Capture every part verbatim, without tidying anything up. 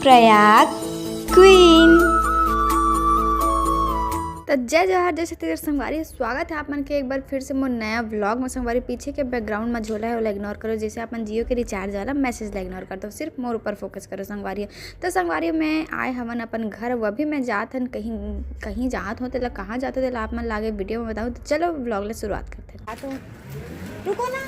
Prayag queen. तो जय जोहार, जय छत्तीसगढ़ संगवारी, स्वागत है आप मन के एक बार फिर से मोर नया व्लॉग में। संगवारी, पीछे के बैकग्राउंड में झोला है, ओला इग्नोर करो। जैसे अपन जियो के रिचार्ज वाला मैसेज ला इग्नोर कर दो, सिर्फ मोर ऊपर फोकस करो संगवारी। तो संगवारी, मैं आए हवन अपन घर, वो अभी मैं जात हन कहीं, कहीं जात हो, तेला कहाँ जात हो, तेला आप मन लागे वीडियो में बताऊँ। तो चलो व्लॉग ला शुरुआत करते हैं। आ तो रुको ना।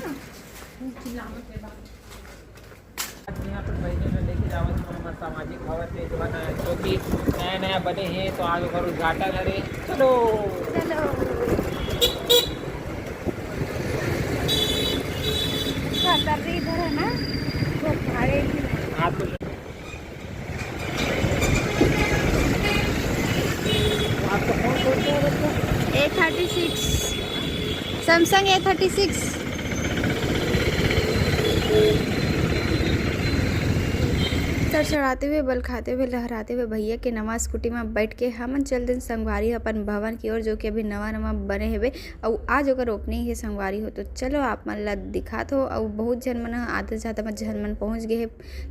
आज यहाँ पर बहिनी में लेके जावत हूँ हमर सामाजिक भवन में जो है ना, जो कि नया नया बने हैं, तो आज ओकर उद्घाटन हरे। चलो। चलो। हाँ, तर्री इधर है ना, वो भागे की। आप तो, आपका फोन कौन सा है बच्चा? A thirty six, Samsung A thirty six। Sir चढ़ाते हुए, बल खाते हुए, लहराते हुए भैया के नवा स्कूटी में बैठ के हमन चल देन संगवारी अपन भवन की ओर, जो कि अभी नवा नवा बने हेबे। अउ आज ओकर ओपनिंग हे संगवारी हो। तो चलो आप मन ला दिखात हो। अउ बहुत झन मन ह, आधा से जादा झन मन पहुँच गए हे।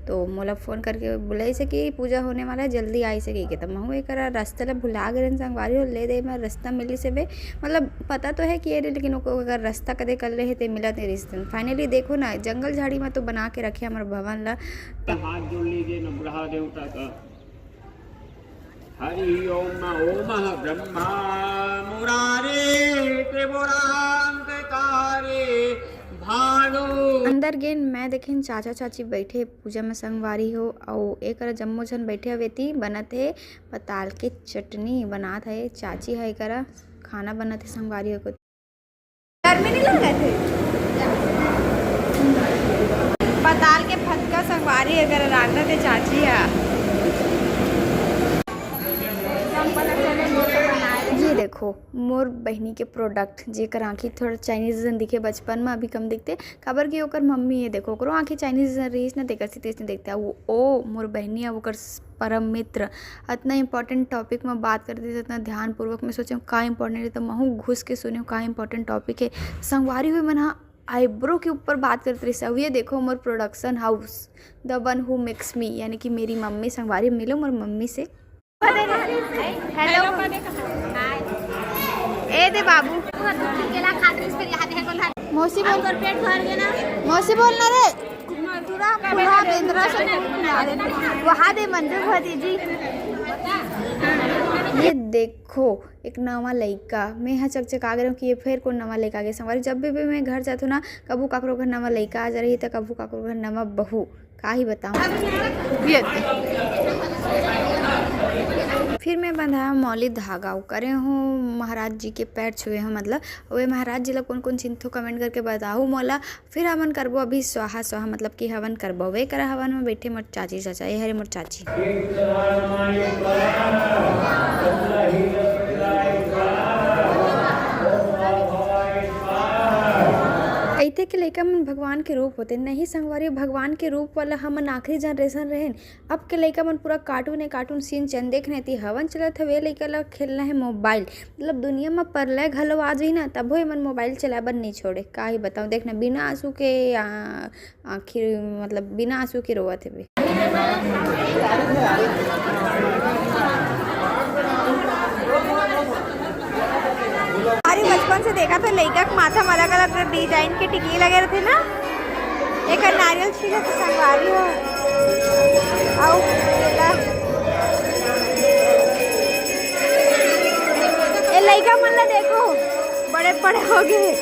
तो मोला फोन करके बुलाइस हे कि पूजा होने वाला है, जल्दी आइस हे कहिके। त महूँ एकरा रास्ता ला भुला गे रहेन संगवारी हो, ले दे मैं रास्ता मिलिस हेबे। मतलब पता तो है कि ये रे, लेकिन ओकर रास्ता कदे कर ले हे ते मिलत नहीं रहिस। फाइनली देखो ना, जंगल झाड़ी में तो बना के रखे हमर भवन ला। हाथ जोड़ लीजिए ना बुढ़ा देवता का। हरि ओम ओम ब्रह्मा मुरारे त्रिपुरांतकारे भानु। अंदर गेन मैं देखेन चाचा चाची बैठे पूजा में संगवारी हो, अउ एकरा जम्मो झन बैठे हवे ती बनत हे पताल के चटनी बनात हे चाची ह। एकरा खाना बनत हे संगवारी हो। गर्मी नहीं लगत हे? पताल के फतका संगवारी अगर रांधत हे चाची हा। ये देखो मोर बहिनी के प्रोडक्ट, जेकर आँखी थोड़ा चाइनीज जन दिखे, बचपन में अभी कम दिखते, काबर कि ओकर मम्मी, ये देखो, ओकरो आँखी चाइनीज जन रहीस ना, तेकर से तेसने दिखते। वो, ओ मोर बहिनी, अब ओकर परम मित्र अतना इंपॉर्टेंट टॉपिक में बात करते थे, अतना ध्यानपूर्वक। मैं सोचें का इंपॉर्टेंट है, तो महूँ घुस के सुने का इंपॉर्टेंट टॉपिक है। संगवारी हुई मन हा आईब्रो के ऊपर बात करते रहिस। अब ये देखो मोर production house, the one who makes me, यानी कि मेरी मम्मी। संगवारी मिलो मोर मम्मी से। हेलो। ए दे बाबू। मौसी बोल। पेट भर गया ना। मौसी बोलना रे। पूरा, पूरा बेंदरा से वहाँ दे मंजू भतीजी। ये देखो, एक नवा लइका। मैं हा चकचका गे रहूँ कि ये फेर कोन नवा लइका आ गे। संगवारी, जब भी, भी मैं घर जाथों ना, कभू काकरो घर नवा लइका आ जा रही, त कभू काकरो घर नवा बहू। का ही बताऊँ। ये फिर मैं बंधाया मौली धागा, वो करे हूँ महाराज जी के पैर छुए हूँ, मतलब, वे महाराज जी ला कौन कौन चिंथो, कमेंट करके बताओ मोला। फिर हमन करबो अभी स्वाहा, स्वाहा मतलब कि हवन करबो। वे करा हवन में बैठे मोर चाची चाचा, ये हरे मोर चाची। अइते के लइका मन भगवान के रूप होते। नहीं संगवारी, भगवान के रूप वाला हमन आखिरी जनरेशन रहेन। अब के लइका मन पूरा कार्टून है, कार्टून सीन चंद। देख नहीं ती हवन चलत हवे, लइका ला खेलना है मोबाइल। मतलब दुनिया में परलय घलो आ जाही ना, तभो एमन मोबाइल चलाए बर नहीं छोड़े। का ही बताऊँ, देख ना, बिना आंसू के आ, आखिर मतलब बिना आंसू के रोवत हवे। अरे बचपन से देखा तो लइका के माथा में अलग-अलग डिजाइन के टिकली लगे रहते ना। एक नारियल छीले तो संगवारी हो। आओ केला। ए लइका मन ला देखो, बड़े बड़े हो गए।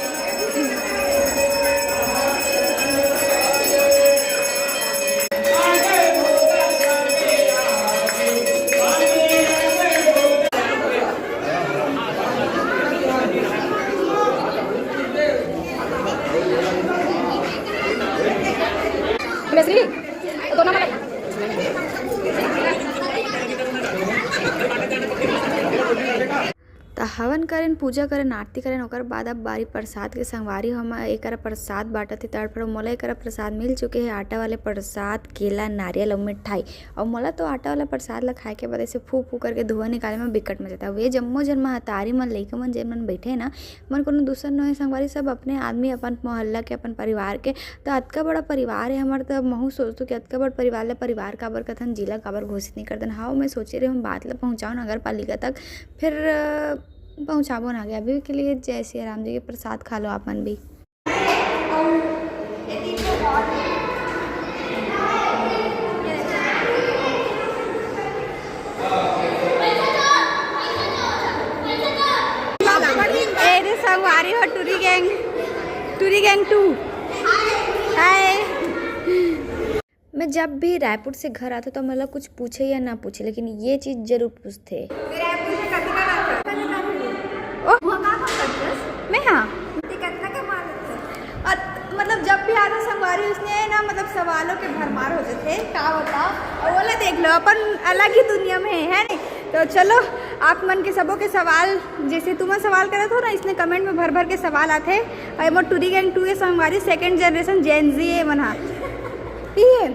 त हवन करेन, पूजा करेन, आरती करेन, ओकर बाद अब बारी प्रसाद के। संगवारी हो, हम एकरा प्रसाद बांटत हे तड़फड़। मोला एकरा प्रसाद मिल चुके हे, आटा वाले प्रसाद, केला, नारियल अउ मिठाई। अउ मोला तो आटा वाला प्रसाद ला खाए के बाद ऐसे फू फू करके धुआं निकाले में बिकट मजा आता। ये जम्मो जन महतारी मन, लइका मन, जेन मन बैठे हे ना, मन कोनो दूसर नोहे संगवारी, सब अपने आदमी, अपन मोहल्ला के, अपन परिवार के। तो अतका बड़ा परिवार है हमार, तो महू सोचतो कि अतका बड़ा परिवार ला परिवार काबर कथन, जिला काबर घोषित नहीं करतन। हाँ, मैं सोचे रहे हम बात ला पहुँचाओ नगर पालिका तक, फिर अ, पहुँचाबो ना गया। अभी के लिए जय सिया राम जी के प्रसाद खा लो आप मन भी। ए रे संगवारी हो, टूरी गैंग, टूरी गैंग टू। हाय। मैं जब भी रायपुर से घर आथों, तो मोला कुछ पूछे या ना पूछे, लेकिन ये चीज जरूर पूछथे। ओह। मैं हाँ। अत-, मतलब, जब भी आथों संगवारी, उसने ना, मतलब, सवालों के भरमार हो जाथे, का बता। अउ ओला देख लो, अपन अलग ही दुनिया में है, है नहीं? तो चलो, आप मन के सबो के सवाल, जैसे तुमन सवाल करत हो ना, इसने comment में भर भर के सवाल आथे। अउ मोर टूरी गैंग टू के संगवारी second generation Gen Z ए मन हा। ये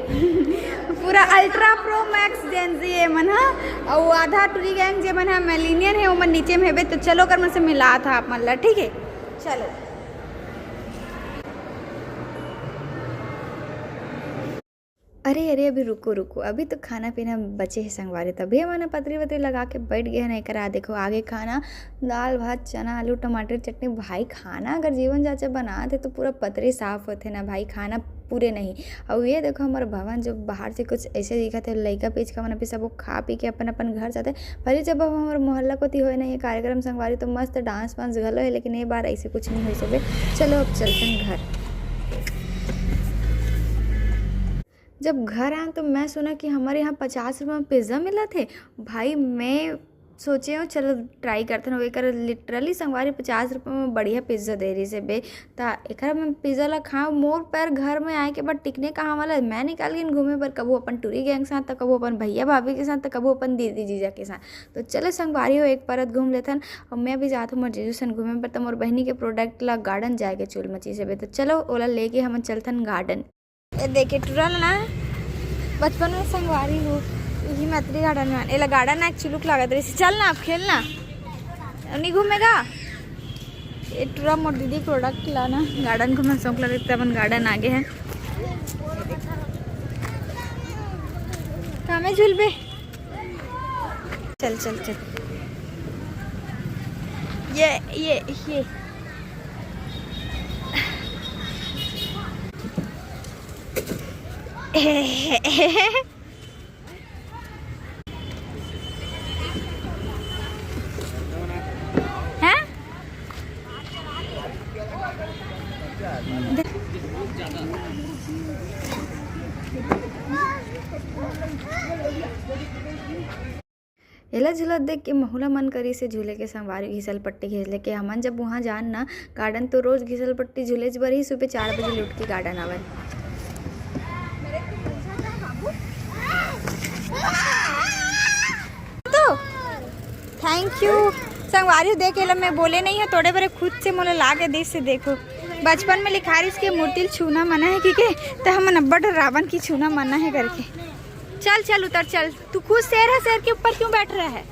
पूरा Ultra Pro Max Gen Z ए मन हा। अउ आधा टूरी गैंग जे मन हा millennial है, ओमन नीचे में हेबे। तो चलो, ओकर मन से मिलाथों आप मन ला, ठीक है? चलो। अरे, अरे, अभी रुको, रुको, अभी तो खाना पीना बचे है संगवारी, तभी हमन ह पतरी वतरी लगा के बैठ गए हैं ना। एकरा देखो, आगे खाना, दाल भात, चना, आलू, टमाटर, चटनी। भाई, खाना अगर जीवन चाचा बनात हे, तो पूरा पतरी साफ होथे ना भाई, खाना पूरे नहीं। अउ ये देखो, हमर भवन जो बाहर से कुछ ऐसे दिखत हे, लइका पिचका मन अभी सब खा पी के अपन अपन घर जाथे। भले जब अब हमर मोहल्ला कोती होए ना ये कार्यक्रम संगवारी, तो मस्त dance वांस घलो है, लेकिन ये बार ऐसे कुछ नहीं हो सके। चलो, अब चलते हैं घर। जब घर आए तो मैं सुना कि हमारे यहाँ पचास रुपये में पिज़्ज़ा मिलत हे। भाई, मैं सोचे हूँ, चलो try करते हैं। एकर literally संगवारी पचास रुपये में बढ़िया पिज़्ज़ा दे रही से बे। ता एकरा में पिज़्ज़ा ला खाओ, मोर पैर घर में आए के बाद टिकने कहाँ वाला है। मैं निकल गई घूमे बर, कभू अपन टूरी गैंग के साथ, तो कभू अपन भैया भाभी के साथ, तो कभू अपन दीदी जीजा के साथ। तो चलो संगवारी हो, एक परत घूम लेथन। और मैं भी जात हूँ मोर जीजू सन घूमे बर, तो मोर बहिनी के product ला garden जाए के चुल मची से बे। तो चलो, ओला लेके हमन चलथन garden। ये देखे टुरा ला ना, बचपन में संगवारी हो, यही मैत्री garden में। एला garden ना एक चिलुक लागत रही। चल ना, अब खेल ना। नहीं घूमेगा? ये टुरा मोर दीदी product ला ना, garden घूमे शौक लगे, तब अपन garden आगे है। कामे झूलबे? चल, चल, चल। ये, ये, ये। हैं? एला झूलत देख के महू ला मन करिस हे झूले के। संगवारी घिसल पट्टी घिस लेके हमन जब उहाँ जान ना garden, तो रोज घिसल पट्टी झूलेच बर ही सुबह चार बजे ले उठ के garden आवय। तो thank you संगवारी, देख एला मैं बोले नहीं है, तोड़े बरे खुद से मोला ला के दिस हे। देखो, बचपन में लिखा रहिस के मूर्ति ल छूना मना है, ठीक है? तो हमन अब्बड़ रावण की छूना मना है करके। चल, चल, उतर, चल। तू खुद शेर है, शेर के ऊपर क्यों बैठ रहा है?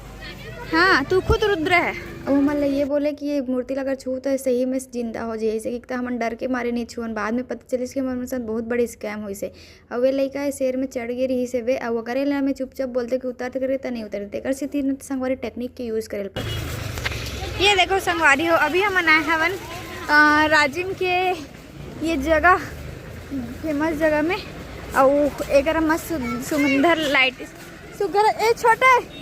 हाँ, तू खुद रुद्र है। अब हमन ला ये बोले कि ये मूर्ति ला अगर छू तो सही में जिंदा हो जाए, ऐसे कि त हमन डर के मारे नहीं छुअन। बाद में पता चलिस कि हमर साथ बहुत बड़ी scam होइस हे। अब वे लइका हे शेर में चढ़ गे रहिस हे बे, अब अगर एला मैं चुपचाप बोलते कि उतर करके त नहीं उतर देते। एकर सेती न संगवारी technique के use करे ल पड़थे। ये देखो संगवारी हो, अभी हमन आए हवन, अ, राजिम के ये जगह, famous जगह में, अउ एकर मस्त सु-, सुंदर light, सुघर, ए छोटे,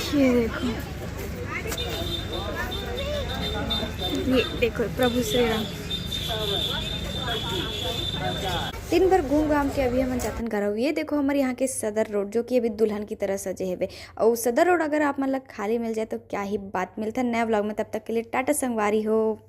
ये देखो, ये देखो प्रभु श्री राम। दिन भर घूम घाम के अभी हमन जाथन घर। अउ ये देखो हमर यहाँ के सदर रोड, जो कि अभी दुल्हन की तरह सजे हेबे। अउ सदर रोड अगर आप मन ला खाली मिल जाए तो क्या ही बात। मिलथन नया vlog में, तब तक के लिए टाटा संगवारी हो।